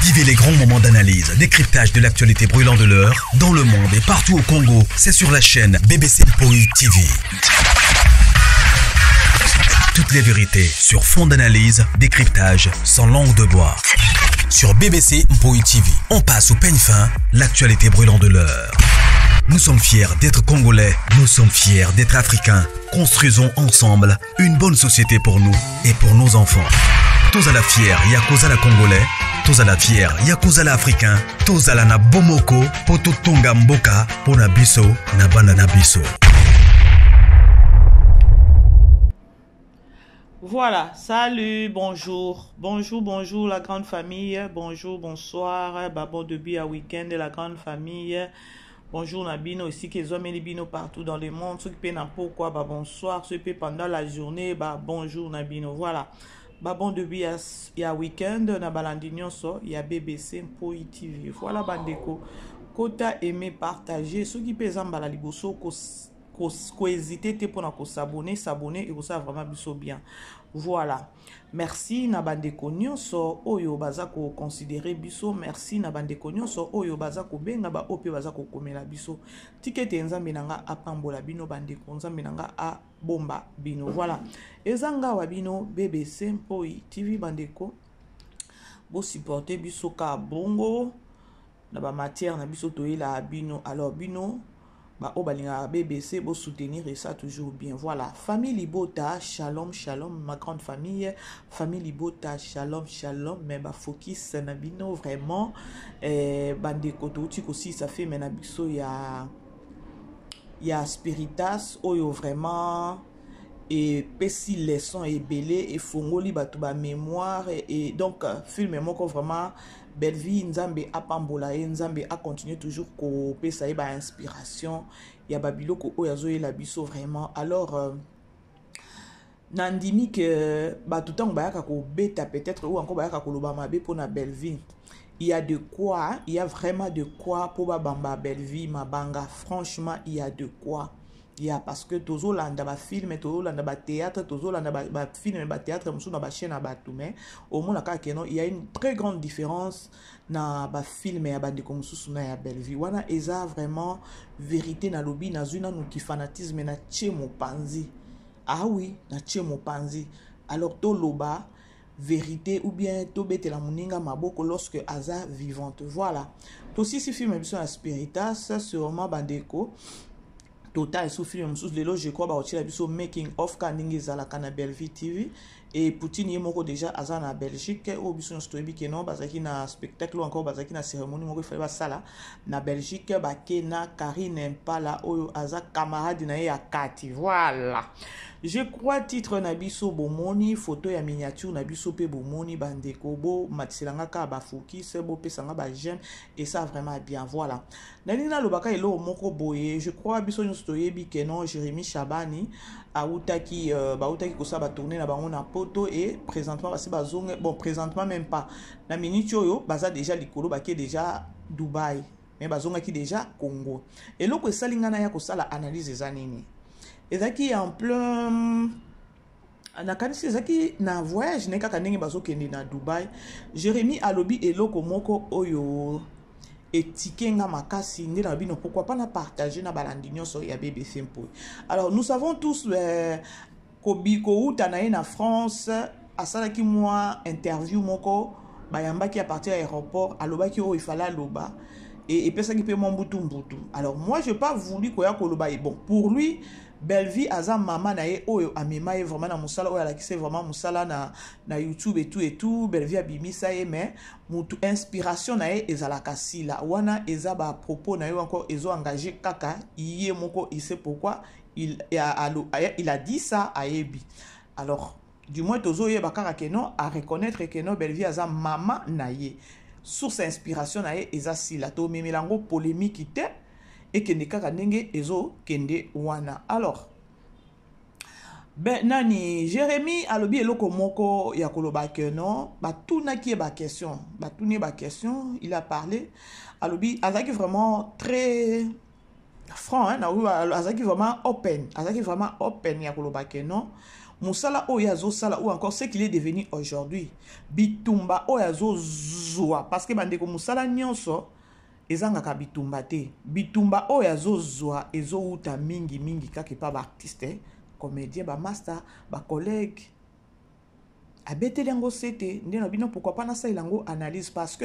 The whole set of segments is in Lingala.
Vivez les grands moments d'analyse, décryptage de l'actualité brûlante de l'heure, dans le monde et partout au Congo. C'est sur la chaîne BBC Mpoi TV. Toutes les vérités sur fond d'analyse, décryptage, sans langue de bois. Sur BBC Mpoi TV, on passe au peigne fin l'actualité brûlante de l'heure. Nous sommes fiers d'être Congolais, nous sommes fiers d'être Africains. Construisons ensemble une bonne société pour nous et pour nos enfants. Tous à la fière, Yakuza la Congolais, tous à la fière, Yakuza la Africain, tous à la na Bomoko, Poto Tonga Mboka, Pona Biso, na Bana na Biso. Voilà, salut, bonjour, bonjour, bonjour la grande famille, bonjour, bonsoir, bah bon début à week-end la grande famille. Bonjour na bino esika ezwameli bino partout dans le monde soki mpe na pokwa ba bonsoir soki mpe pendant la journée ba bonjour na bino voilà ba bon début ya, ya week-end na balandi nyonso ya BBC Mpoi TV voilà bandeko kota aimer partager soki mpe eza mbala liboso kohésite te mpona kosabone sabone ekosala vraiment biso bien voilà Merci na bandeko nyonso oyo baza ko considerer biso, merci na bandeko nyonso oyo baza kobenga ba oyo pe baza kokomela biso. Tika ete Nzambe na nga apambola bino bandeko, Nzambe na nga abomba bino. Voilà. Eza nga wa bino BBC Mpoi TV bandeko. Bo supporter biso ka bongo na ba matière na biso toyela bino. Alors bino ba oyo balingaka bbc bo soutenir et ça toujours bien voilà famille libota shalom shalom ma grande famille famille libota shalom shalom mais ba focus na bino vraiment eh, bandeko touti kosilisa filme na biso ya ya spiritas oyo vraiment epesi leçon ebele efongoli bato ba mémoire et donc film moko vraiment Bellevue nzambe apambola ye nzambe a continuer toujours kopesa ye ba inspiration ya ba biloko oyo azoyela biso vraiment alors euh, nandimi ke bato ntango bayaka kobeta peut-être ou encore bayaka koloba mabe mpona Bellevue il y a de quoi il y a vraiment de quoi mpo babamba Bellevue mabanga franchement il y a de quoi ya parce que tozolanda bafilme tozolanda bathéâtre tozolanda bafilme bathéâtre mosusu na bachaîne ya bato mais omona kaka keno il y a une très grande différence na bafilme ya bandeko mosusu na ya bellevue wana eza vraiment vérité nalobi nazwi nanu kifanatisme na tie mopanzi ah oui na tie mopanzi alors toloba verite ou bien tobetela moninga maboko lorsque aza vivante voilà tosisi filme biso na spiritas sûrement bandeko total esu filme mosusu lelo je crois bakotiela biso making off ka ndenge ezalaka na bellevue tv e poutine ye moko déjà aza na belgique oyo biso nyonso toyebi ke non bazalaki na spectacle oyo encore bazalaki na cérémonie moko efale basala na belgique bake na karine mpala oyo aza camarade na ye ya kati voilà Je crois titre na biso bomoni photo ya miniature na biso pe bomoni bandeko bo matisela nga kaka ba focus bo pesa nga ba j'aime et ça vraiment bien voilà nalingi nalobaka eloko moko boye je crois biso nyonso toyebi que non Jérémie Chabani awutaki euh, bautaki kosala ba tournée na bango na poto et présentement basi bazonge bon présentement même pas na minute oyo baza déjà likolo bake déjà Dubaï mais bazongaki déjà Congo eloko esali nga naya kosala analyse eza nini ezalaki en plein nakanisi ezalaki na voyage naye kaka ndenge bazokende na dubai jérémie alobi eloko moko oyo etike nga makasi nde na bino pourquoi pas na partager na balandi nyonso ya bbc mpoi alors nous savons tous euh, kobi kouta na ye na france asalaki mwa interview moko bayambaki à partir ya aéroport alobaki oyo ifale aloba et epesaki mpe mwa mbutu mbutu alors moi je pas voulu koya koloba bon pour lui Bellevue aza mama na ye oyo amema ye vraiment na mosala oyo alakisa ye vraiment mosala na, na YouTube et tout et tout Bellevue abimisa ye mais mutu inspiration na ye ezalaka sila wana eza ba propos na ye encore ezo engage kaka ye moko il sait pourquoi il a, il a dit ça ayebi alors du moins tozoyeba kaka ke non a reconnaître ke non Bellevue aza mama na ye source ya inspiration na ye eza sila tomemela yango polémique te ekende kaka ndenge ezokende wana alors ben, nani jérémie alobi eloko moko ya koloba ke non batunaki ye baquestion batuni ye baquestion il a parlé alobi azalaki vraiment très franc hein, azalaki vraiment open azalaki vraiment open ya koloba ke non Mosala oyo azosala ou encore ce qu'il est devenu aujourd'hui, bitumba oyo azozwa, parce que bandeko, mosala nyonso ezangaka bitumba te. Bitumba oyo azozwa ezowuta mingi mingi kaka epa baartiste comédien, bamaster, bacollègue. Abeteli yango sete nde na bino. Pourquoi pas nasalela yango analyse? Parce que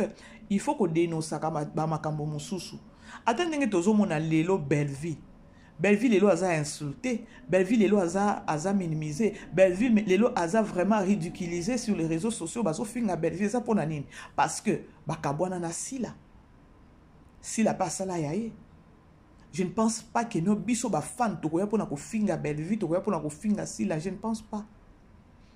il faut kodénonçaka bamakambo mosusu. Ata ndenge tozomona lelo Bellevie, Bellevie lelo aza insulté, Bellevie lelo aza minimisé, Bellevie lelo aza vraiment ridiculisé sur les réseaux sociaux. Bazofinga Bellevie, eza mpona nini? Parce que bakabwana na Sila. Sila mpe asala ya ye. Je ne pense pas que no biso bafan tokoya mpona kofinga Bellevie, tokoya mpona kofinga Sila. Je ne pense pas.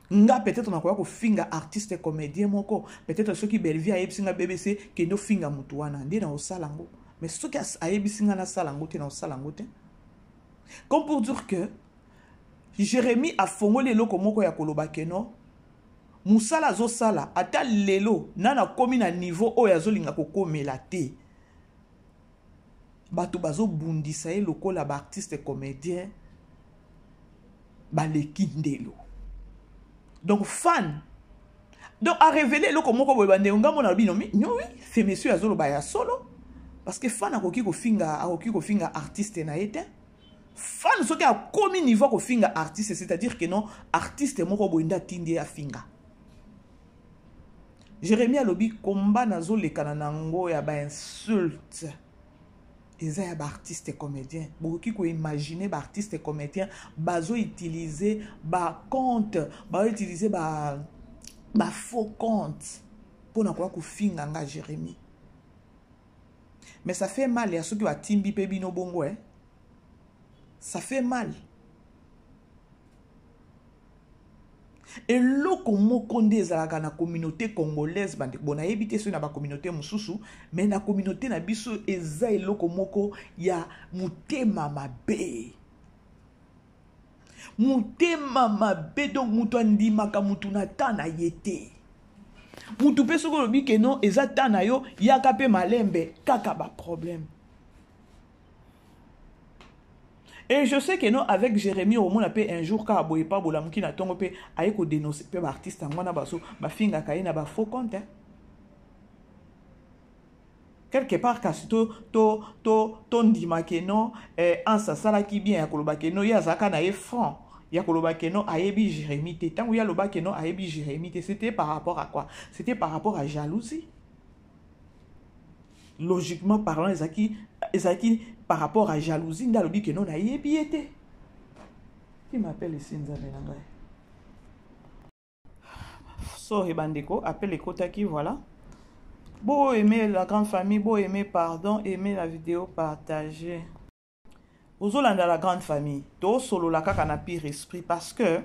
Nga peut-être nakoya kofinga artiste comédien moko, peut-être soki Bellevie ayebisi nga: «BBC, kende ofinga motu wana», nde na kosala yango. Mais soki ayebisi nga nasala yango te, na kosala yango te. Comme pour dire que Jérémie afongoli eloko moko ya koloba que non, mosala azosala, ata lelo nani akomi na niveau oyo azolinga kokomela te, bato bazobundisa ye lokola baartiste comédien baleki ndelo. Donc fan, donc arévéler eloko moko boye. Bandeko, ngambo na bino, oui, ce monsieur azoloba ya solo, parce que fan akoki kofinga, akoki kofinga artiste na ye te. Fan soki akomi niveau kofinga artiste, c'est-à-dire que non, artiste moko boye nde atindi ye afinga. Jérémie alobi komba nazolekana nango ya bainsulte eza ya baartiste comédien. Bokoki koimagine baartiste comédien bazoutiliser bacompte, bazoutiliser bafaux compte mpona koya kofinga nga Jérémie. Mais ça fait mal ya soki batimbi mpe bino bongo, eh? Ça fait mal. Eloko moko nde ezalaka na communauté congolaise, bandeko, bo nayebi te soki na bacommunauté mosusu, mais na communauté na biso eza eloko moko ya motema mabe, motema mabe. Donc moto andimaka motu na ta na ye te. Motu mpe soki olobi que non, eza ta na yo, yaka mpe malembe, kaka baproblème. Et je sais que non, avec Jérémie, omona mpe un jour kaka boye pa bolamuki na ntongo mpe aye kodénonce mpe baartiste yango wana baso bafingaka ye na bafaux compte, hein. Quelque part kasi tondima que non, Anse asalaki bien ya koloba que non, ye azalaka na ye franc ya koloba que non, ayebi Jérémie te. Ntango ye aloba que non, ayebi Jérémie te, c'était par rapport à quoi? C'était par rapport à jalousie. Logiquement parlant, ezalaki par rapport à jalousie nde alobi que non, nayebi ye te. Qui m'appelle ici? Nzambe na ngai, sorry bandeko, appel ekotaki. Voilà, bo aimer la grande famille, bo aimer, pardon, aimer la vidéo, partager. Ozolanda la grande famille, tosolola kaka na pire esprit, parce que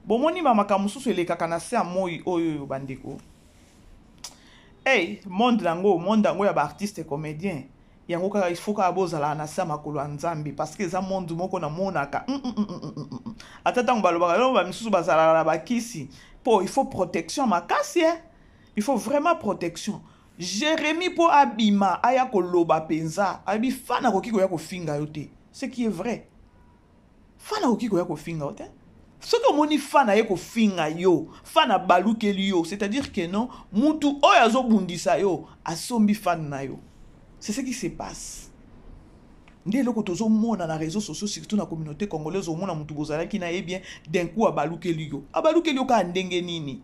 bomoni bamakambo mosusu elekaka na se ya moi oyo. Oyo bandeko, hey, monde yango, monde yango ya baartiste comédien yango kaka, il faut kaka bozala na se ya makolo ya Nzambe, parce que eza monde moko namonaka ata ntango balobaka yo bamisusu bazalaka na bakisi mpo il faut protection makasi, eh? Il faut vraiment protection. Jérémie mpo abima aya koloba mpenza, ayebi fan akoki koya kofinga yo te. Ce qui est vrai, fan akoki koya kofinga yo te. Soki omoni fan aye kofinga yo, fan abalukeli yo, c'est-à-dire que non, mutu oyo azobundisa yo asombi fan na yo. C'est ce qui se passe. Nde eloko tozomona na réseaux sociaux, surtout na communauté congolaise. Omona mutu bozalaki na ye bien, d'un coup abalukeli yo. Abalukeli yo kaka ndenge nini?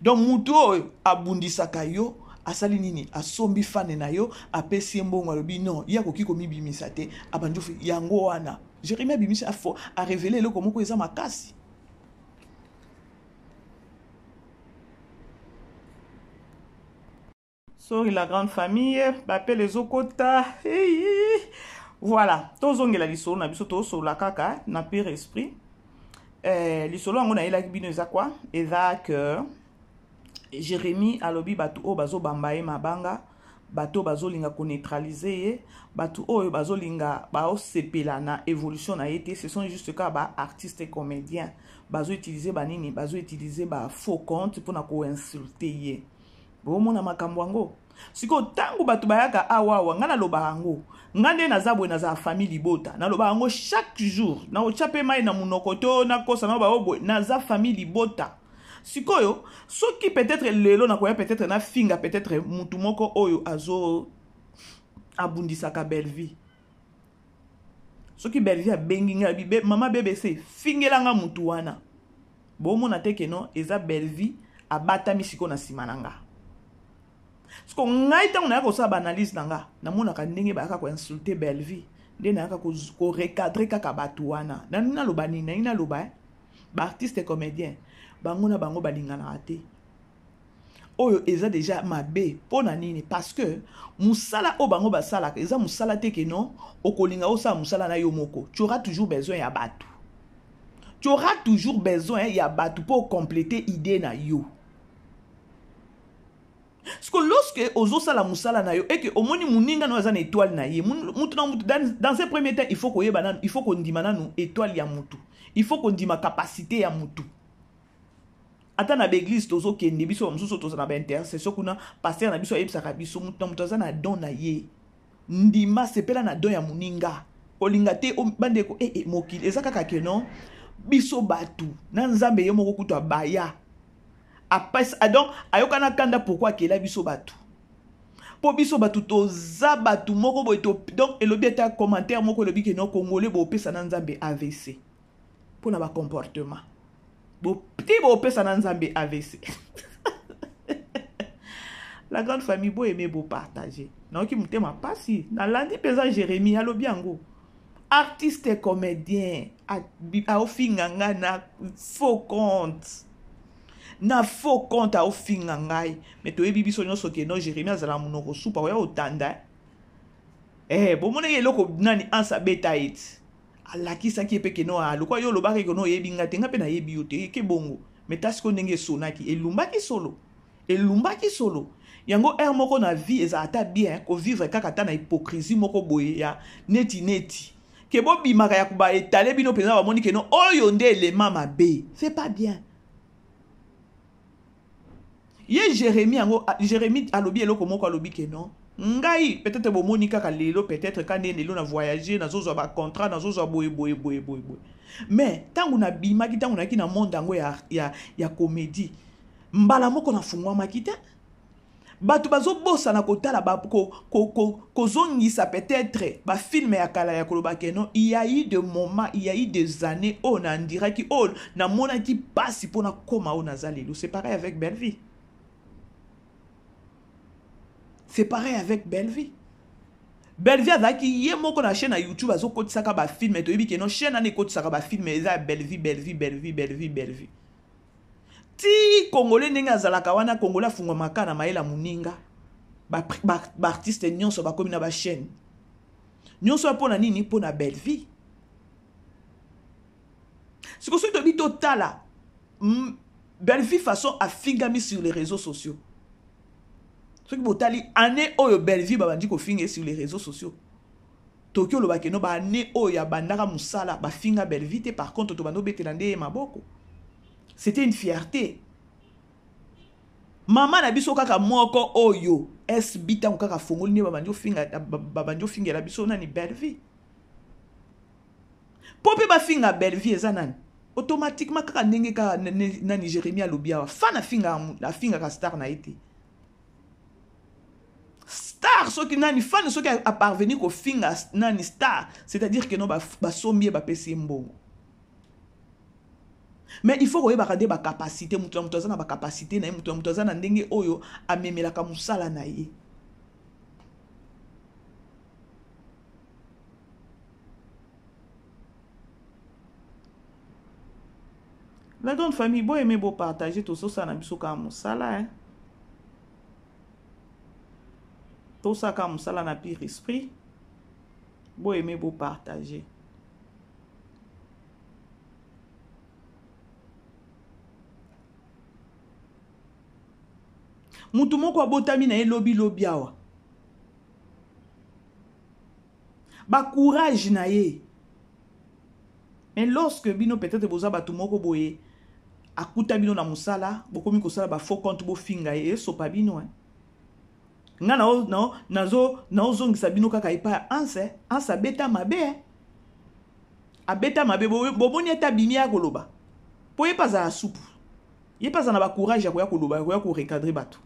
Donc mutu oyo abundisaka yo asali nini? Asombi fan na yo, apesi ye mbongo, alobi non, ye akoki komibimisa te, abandi ofe yango wana. Jérémi abimisi, afo arévéler eloko moko eza makasi. Sorry la grande famille, bapele ezokota. Voilà, tozongela lisolo na biso. Tozosolola kaka na pire esprit. Lisolo yango nayelaki bino eza kwa? Eza que Jérémi alobi bato oyo bazobamba ye mabanga, bato oyo bazolinga koneutraliser ye, bato oyo bazolinga baosepela na évolution na ye te, ce sont juste kaka baartiste comédien bazoutiliser banini, bazoutiliser bafaux compte mpona koinsulte ye. Bomona makambo yango sikoyo. Ntango bato bayaka awa, awa ngai nalobaka yango. Nga nde naza boye, nazala famille libota, naloba yango chaque jour, naotya mpe mai na monoko to nakosa na bao boye, naza famille libota. Sikoyo soki peut-être lelo nakoya peut-être nafinga peut-être mutu moko oyo azo abundisaka Bellevue, soki Bellevue abengi ngai abi mama BBC, fingela nga mutu wana, bomona te ke non, eza Bellevue abatami sikoyo na nsima na nga. Siko ngai ntango nayaka kosala baanalyse na nga, namonaka ndenge bayaka koinsulte Bellevue, nde nayaka korecadre kaka bato wana. Nani naloba nini? Nani naloba, eh? Baartiste comédien bango na bango balinganaka te. Oyo eza déjà mabe. Mpo na nini? Parce que mosala oyo bango basalaka eza mosala te ke non, okolinga osala mosala na yo moko. Tu auras toujours besoin ya bato, tu auras toujours besoin ya bato mpo compléter idée na yo. Parce que lorsque ozosala mosala na yo eke omoni moninga no aza na étoile na ye, mutu na mutu, dans un premier temps il faut koyeba nanu, il faut kondima nanu étoile ya mutu, il faut kondima capacité ya mutu. Ata na baeglise tozokende, biso bamosusu toza na baintercession kuna, pasteur na biso ayebisaka biso, mutu na mutu aza na don na ye. Ndima, sepela na don ya moninga, kolinga te. Bandeko, mokili eza kaka ke non, biso bato na Nzambe ye moko kutu abaya apesa, donc ayokana kanda. Pourquoi akela biso bato? Mpo biso bato toza bato moko boye. Donc elobi ata commentaire moko elobi ke non, Congolais bopesa na Nzambe AVC mpo na bacomportement ti bopesa na Nzambe AVC. La grande famille, boaime, bopartage. Nayoki motema mpasi, nalandi mpenza Jérémie alobi yango, artiste comédien aofinga ngai na faux compte, na faux compte aofinga ngai. Mais toyebi biso nyonso ke no, Jérémie azala monoko supa, oya otanda. Bomonaki eloko nani anse abeta ye ti alakisaki ye mpe ke no, lokwa yo olobaki ke no, oyebi ngai te, ngai mpe nayebi yo te, eke bongo. Mais ta sikoyo ndenge esonaki, elumbaki solo, elumbaki solo yango. Heure moko na vie ezala ata bien kovivre kaka ata na hypocrisie moko boye ya neti neti ke bobimaka ya baetale bino mpenza, bamoni ke no, oyo nde elema mabe, c'est pas bien. Ye Jérémi yango, Jérémi alobi eloko moko, alobi ke non, ngai peut-être bomoni kaka lelo, peut-être ka nde lelo na voyage, nazozwa bacontrat, nazozwa boye boye boye boye boye, mais ntango nabimaki, ntango nayaki na monde yango ya comédie, mbala moko nafungwamaki te. Bato bazobosana kotala, kozongisa peut-être bafilme ya kala ya koloba ke non, il y a eu de moments, il y a eu des années oyo nandiraki, oyo namonaki mpasi mpona koma oyo naza lelo. C'est pareil avec Bellevie, c'est pareil avec Bellevie. Bellevie azalaki ye moko na chaîne ya YouTube, azokotisaka bafilme. Toyebi ke non, chaîne wana ekotisaka bafilme eza ya Bellevie, Bellevie, Bellevie, Bellevie, Bellevie. Ti Congolais ndenge azalaka wana, Congolais afungwamaka na mayele ya moninga. Baartiste nyonso bakomi na bachaîne nyonso ya mpo na nini? Mpo na Bellevie. Siko soki toyebi, totala Bellevie façon afingami sur les réseaux sociaux. Soki botali année oyo Bellevie babandi kofinga ye sur les réseaux sociaux, toki olobaki no, baannée oyo abandaka mosala bafinga Bellevie te. Par contre tobanda obetela nde ye maboko, c'était une fierté. Mama na biso kaka moko oyo SB, ntango kaka afongoli nde babandi ofingela biso nani? Bellevie. Mpo mpe bafinga Bellevie eza nani? Automatiquement kaka ndenge kaka nani Jérémie alobi awa, fan afingaka star na ye te. Star soki nani, fan soki aparvenir kofinga nani, star, c'est-à-dire ke no, basombi ye, bapesi ye mbongo. Mais il faut koyebaka nde bacapacité. Moto na moto aza na bacapacité na ye, moto na moto aza na ndenge oyo amemelaka mosala na ye. La grande famille, boaime, bopartage. Tozosala na biso kaka mosala, eh? Tosala kaka mosala na pire esprit. Boaime, bopartage. Mutu moko abotami na ye lobilobi awa, bacourage na ye. Mais lorsque bino peut-être boza bato moko boye, akuta bino na mosala, bokomi kosala bafaux compte, bofinga ye, esopa bino, hein? Nga nazo naozongisa bino kaka epai ya Anse. Anse abeta mabe eh. Abeta mabe bomoni ata abimi ya koloba. Po ye mpe azala supu. Ye mpe azala na ba courage ya koya koloba, ya koya ko recadrer bato.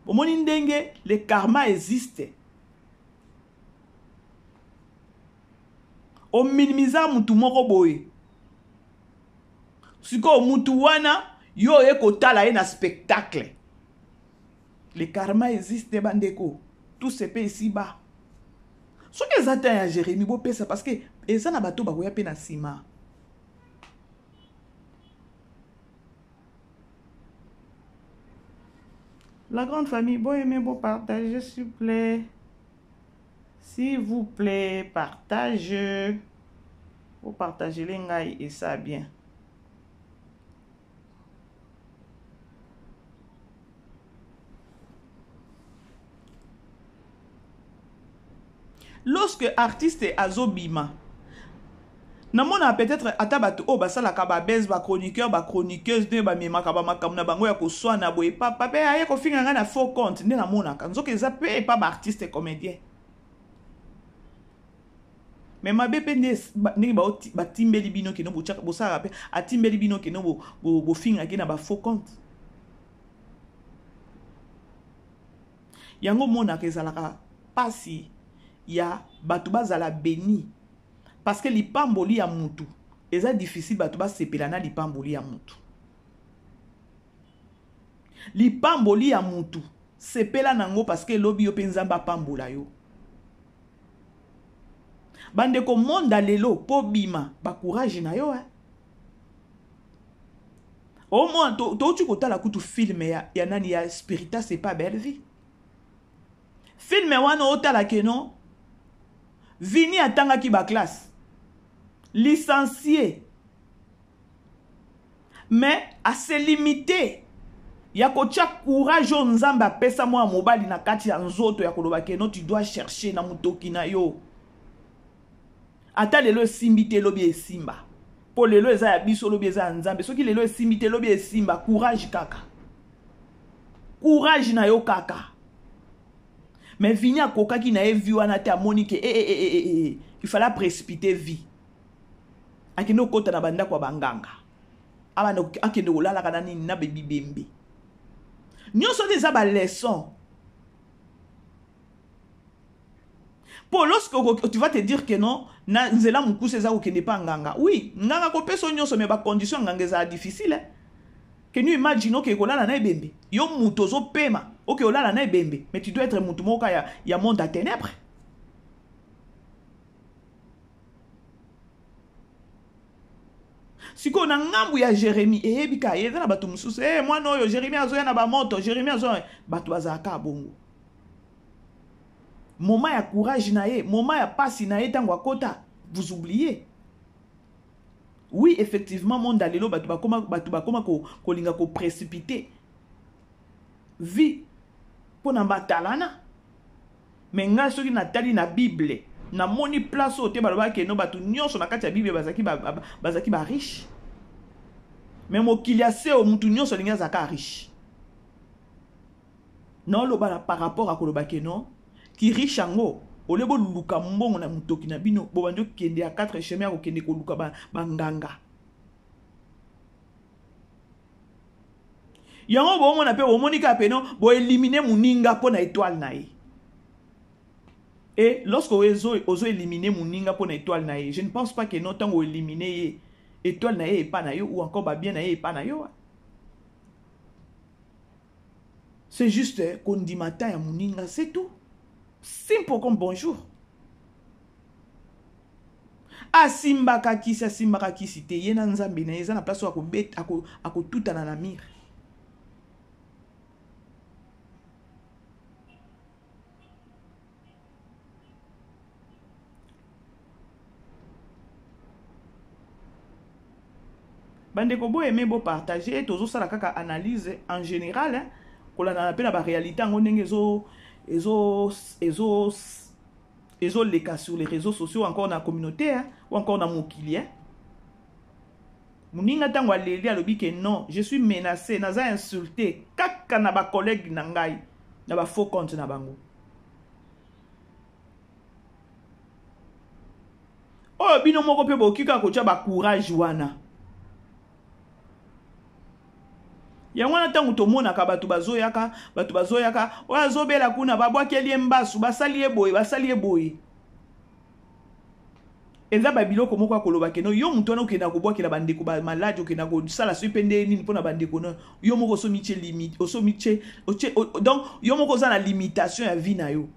Bomoni ndenge le karma existe. O minimiza mutu moko boye. Sikoyo mutu wana yo oye kotala ye na spectacle. Le karma existe bandeko. Tout se paie ici bas. Soki eza temps ya Jérémie bopesa parce que eza na bato bakoya pe na nsima. La grande famille, bon aimer, bon partager, s'il vous plaît. S'il vous plaît, partage. Vous partagez les ngai et ça bien. Lorsque artiste azobima, namona peut-être ata bato oyo basalaka ba buzz, ba chroniqueur, ba chroniqueuse nde bamemaka ba makambo na bango ya koswana boye, papa pe aye kofinga ngai na faux compte, nde namonaka nzoka eza pe epa ba artiste comédien. Mais mabe pe nde ndenge batimbeli bino keno botiaka bosalaka pe atimbeli bino keno bofingaki na ba faux compte. Yango monaka ezalaka pasi ya bato bazala béni parce que lipamboli ya mutu eza difficile bato basepela na lipamboli ya mutu. Lipamboli ya mutu sepela nango parce que elobi yo pe Nzambe apambola yo. Bandeko monda lelo po bima ba courage na yo hein. Au moins to to kotala kutu film ya ya nani ya Spiritas c'est pas belle vie. Film wana otala ke non Vini atangaki ba classe licencié mais a se limiter ya kotia courage oyo Nzambe apesa mwana mobali na kati ya nzoto ya koloba ke non tu dois chercher na motoki na yo. Ata lelo esimbi te lobi esimba. Po lelo eza ya biso lobi eza ya Nzambe. Soki lelo esimbi te lobi esimba, courage kaka. Courage na yo kaka. Mais Vini akokaki na ye vie wana te amoni ke eh, eh, eh, eh, eh, eh. Il fallait précipiter vie. Akende kokota na bandako ya banganga. Abanda akende kolalaka na nini na bibembe. Nyonso wana eza ba leçon. Po lorsque tu vas te dire que non, na nzela mokuse eza kokende pa nganga. Oui, nganga kopesa nyonso mais ba condition nganga ezala difficile. Hein? Can you imagine oke kolala na ebembe? Yo mutu ozopema, oke olala na ebembe, mais tu dois être mutu moko ya ya monde à ténèbres. Sikoyo na ngambu ya Jérémie eyebi ka eza na bato mosusu, eh mwana oyo Jérémie azoya na ba moto, Jérémie azoya, bato bazalaka bongo. Moment ya courage na ye, moment ya pasi na ye tango akota, vous oubliez. Oui, effectivement, monde lelo bato bakoma bato bakoma ko kolinga ko précipiter vie pona batalana. Mais ngai soki natali na Bible, namoni place oyo te balobaki no bato nyonso na kati ya Bible bazalaki ba, bazalaki ba riche. Mais mokili ya seo mutu nyonso alingi azalaka riche. Naoloba na par rapport à koloba ke non ki riche yango ole boluka mbongo na motoki na bino bobandi okende ya 4 chemin ya kokende koluka banganga ba yango bomona mpe bomoni kaka peno boelimine moninga mpo na étoile na ye. Et lorsque ozo éliminer moninga mpo na étoile na ye, je ne pense pas que non ntango oélimine ye étoile na ye epa na yo ou encore babien na ye epa na yo. C'est juste kondima ta ya moninga, c'est tout. Simple comme bonjour. Asimbaka kisi, asimbaka kisi te, ye na Nzambe na ye eza na place oyo akobeta, akotutana na mire. Bandeko bo aimer bo partager, tozosala kaka analyse en général, hein, kolandana pe na ba réalité yango ndenge ezo ezo ezo ezoleka sur les réseaux sociaux, encore na communauté, hein, ou encore na mokili, hein. Moninga ntango aleli alobi ke non, je suis menacé, naza insulté kaka na ba collègue na ngai. Na ba faux compte na bango. Oyo bino moko mpe bokoki kaka kotya ba courage wana. Yango wana ntango tomonaka bato bazoyaka, bato bazoyaka, oyo azobela kuna, babwakeli ye mbasu, basali ye boye, basali ye boye. Eza ba biloko moko ya koloba keno yo moto wana okenda kobwakela bandeko ba maladi, okenda kosala soki mpe ndenge nini mpona bandeko na yo moko osomitie limite, osomitie, otie, donc yo moko oza na limitation ya vie na yo.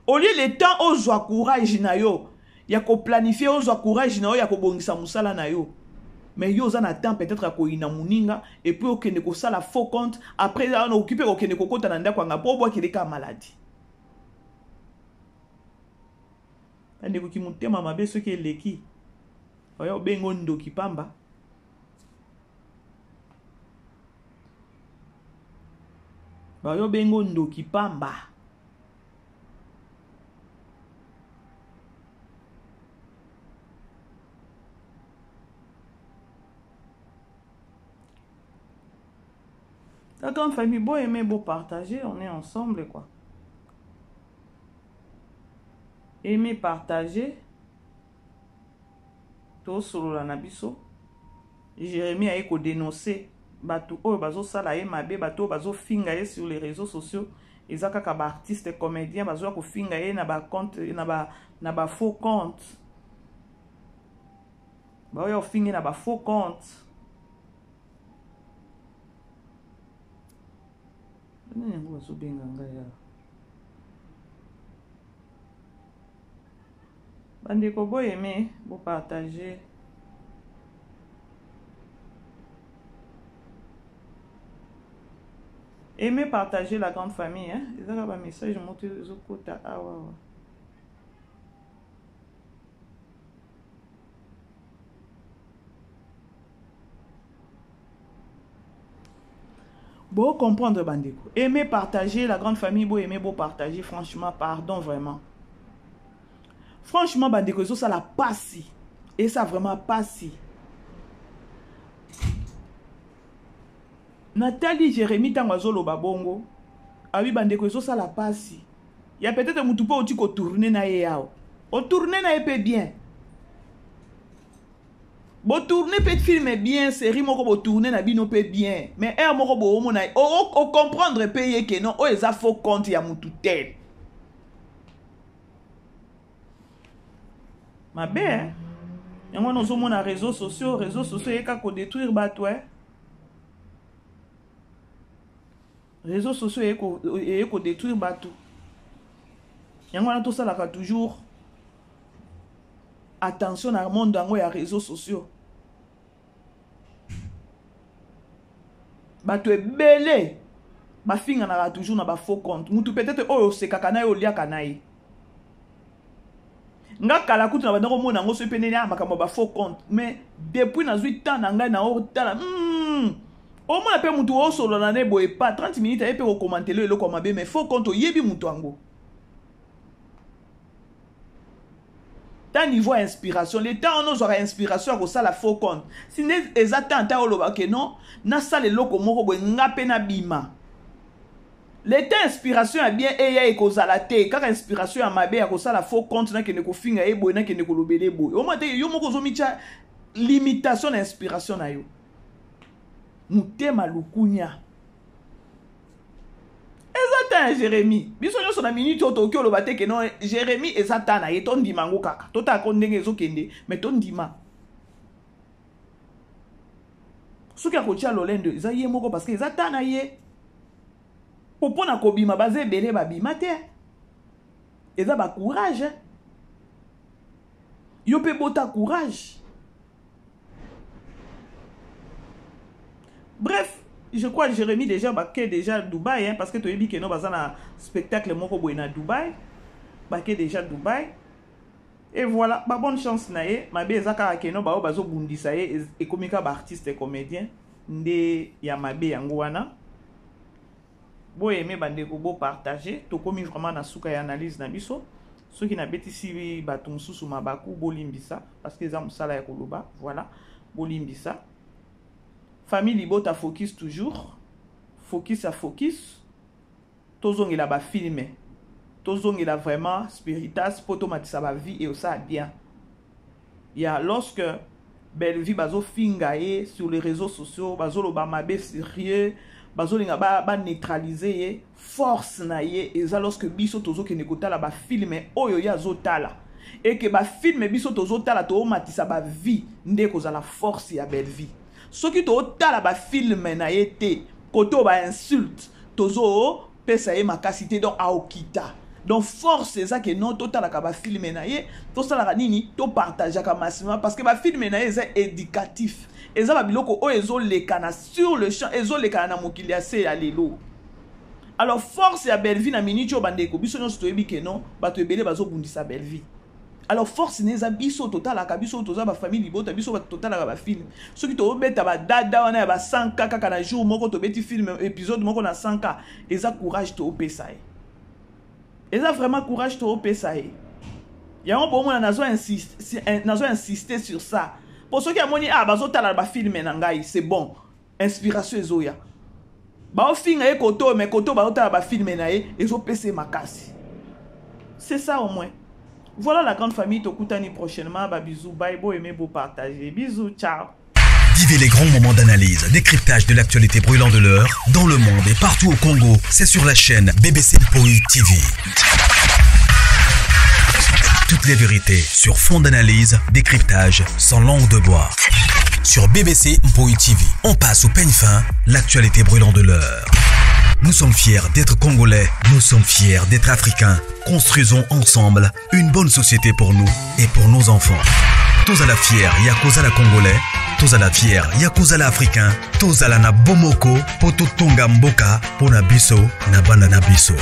Au lieu le temps ozwa courage na yo ya koplanifier, ozwa courage na yo ya kobongisa mosala na yo, mais yo oza na temps peut-être ya koyina moninga et puis okende kosala faux compte, après wana okoki mpe kokende kokota na ndako yanga mpo obwakele kaka maladi. Bandeko, ki motema mabe soki eleki, oya obengo ndoki pamba. Bayo obengo ndoki pamba. La grande famille, beau aimer, beau partager, on est ensemble quoi. Aimer, partager. Tosolola na biso. Jérémie aye ko dénoncer bato oyo bazosala ye mabe, bato oyo bazofinga ye sur les réseaux sociaux. Eza kaka ba artiste comédien bazoya kofinga ye na ba compte, na ba faux compte. Baoya kofinga ye na ba faux compte. Nani yango bazobenga ngai awa? Bandeko, bo aimer, bo partager. Aimer, partager la grande famille, hein. Ezaka ba message moto ezokota awa. Bo comprendre bandeko. Aimer, partager la grande famille, bo aimer, bo partager, franchement, pardon vraiment. Franchement bandeko, ezosala pasi. Et ça vraiment pasi. Nathalie Jérémie tango azoloba bongo, abi bandeko ezosala pasi. Ya peut-être mutu po oti ko tourner na ye awa. O tourner na ye pe bien. Bo tourner pe film bien, série moko bo tourner na bino pe bien. Mais heure moko bo omona, o comprendre pe ye que non, o eza faux compte ya mutu tel. Mabe, hein? Yango wana ozomona réseaux sociaux, réseaux sociaux eyeka ko détruire bato, hein? Réseaux sociaux eye ko détruire bato. Yango wana tosalaka toujours attention na monde yango ya réseaux sociaux. Bato ebele bafinganaka toujours na ba faux compte. Mutu peut-être oyo osekaka na ye, oliaka na ye. Nga kala kutu na banda komona yango soki pe nini, ah, makambo ya ba faux compte. Mais depuis nazwi temps na ngai na otala, omona pe mutu osolola na ye boye pa 30 minutes aye pe kokomantele eloko ya mabe, mais faux compte oyebi mutu yango. Ta niveau ya inspiration, le temps wana ozwaka inspiration ya kosala faux compte. Si nde eza temps ata oloba ke non, nasala eloko moko boye nga pe nabima. Le temps inspiration ya bien eya ekozala te, kaka inspiration ya mabe ya kosala faux compte, nakende kofinga ye boye, nakende kolobela ye boye. Omona te yo moko ozomitya limitation na inspiration na yo. Motema lukunya. Eza temps ya Jérémie. Biso nyonso na minute oyo tokoki oloba te ke non, Jérémie eza temps na ye, tondima yango kaka. Totala ko ndenge ezokende, mais tondima. Soki akotia lolendo eza ye moko parce que eza temps na ye. Po mpona kobima baza ebele babima te. Eza ba courage. Yo pe bota courage. Bref, je crois Jérémie déjà bake déjà Dubaï, hein, parce que toyebi ke no baza na spectacle moko boye na Dubaï. Bake déjà Dubaï. Et voilà, ba bonne chance na ye, mabe eza kaka ke no ba bazo bundisa ye ekomi ka ba artiste et comédien nde ya mabe yango wana. Bo aimer bandeko, bo partager, tokomi vraiment na suka ya analyse na biso. Soki na betisi bato mosusu mabaku, bolimbisa parce que eza mosala ya koloba, voilà, bolimbisa. Famille Libota focus toujours, focus à focus. Tozongela ba film. Tozongela vraiment spiritas po tomatisa ba vie et osala bien. Ya lorsque Bellevue bazofinga ye sur les réseaux sociaux, bazoloba mabe sérieux, bazolinga ba, ba neutraliser ye, force na ye eza lorsque biso tozokende kotala ba film oyo ye azotala. Et que ba film biso tozotala tomatisa ba vie nde kozala force ya Bellevue. Soki totala ba film na ye te, koto ba insulte, tozo pesa ye makasi te, donc aokita. Donc force eza ke non, totalaka ba film na ye, tosalaka nini, topartageaka massivement parce que ba film na ye eza éducatif. Eza ba biloko oyo ezolekana sur le champ, ezolekana na mokili ya se ya lelo. Alors force ya Bellevue na minute oyo bandeko biso nyonso toyebi ke non, bato ebele bazobundisa Bellevue. Alors force na eza biso totalaka, biso toza ba famille libota, biso bato totalaka ba film. Soki tobeta ba dada wana ya ba 100K kaka na jour moko, tobeti film épisode moko na 100K, eza courage topesa ye. Eza vraiment courage topesa ye. Yango bomona nazo insister, nazo insister sur ça. Po soki amoni ah bazotala ba film na ngai, c'est bon. Inspiration ezoya. Baofinga ye koto, mais koto baotala ba film na ye, ezopesa ye makasi. C'est ça au moins. Voilà la grande famille, tokutani prochainement. Ba bisous, bye, bo aimer, bo partager. Bisous, ciao. Vivez les grands moments d'analyse, décryptage de l'actualité brûlante de l'heure, dans le monde et partout au Congo. C'est sur la chaîne BBC Mpoi TV. Toutes les vérités sur fond d'analyse, décryptage, sans langue de bois. Sur BBC Mpoi TV, on passe au peigne fin l'actualité brûlante de l'heure. Nous sommes fiers d'être Congolais, nous sommes fiers d'être Africains. Construisons ensemble une bonne société pour nous et pour nos enfants. Tous à la fière, ya kozala Congolais, tous à la fière, ya kozala Africain, tous à la na bomoko, po totonga mboka, po na biso, na bana na biso.